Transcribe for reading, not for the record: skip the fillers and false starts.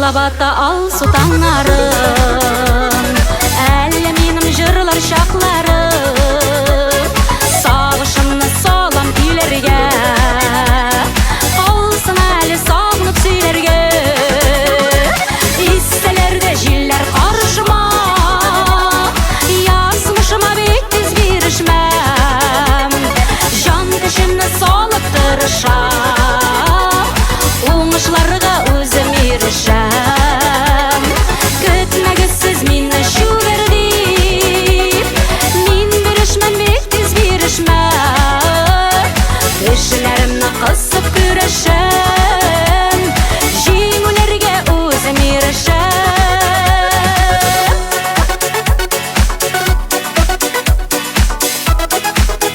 Чутлап ата алсу таңнарым. Әле минем җырлар чакларым. Сагышымны салам көйләргә. Калсын әле сагынып сөйләргә. Иссәләр дә җилләр карышма. Язмышыма бик тиз бирешмәм. Җан көчемне салып тырышам.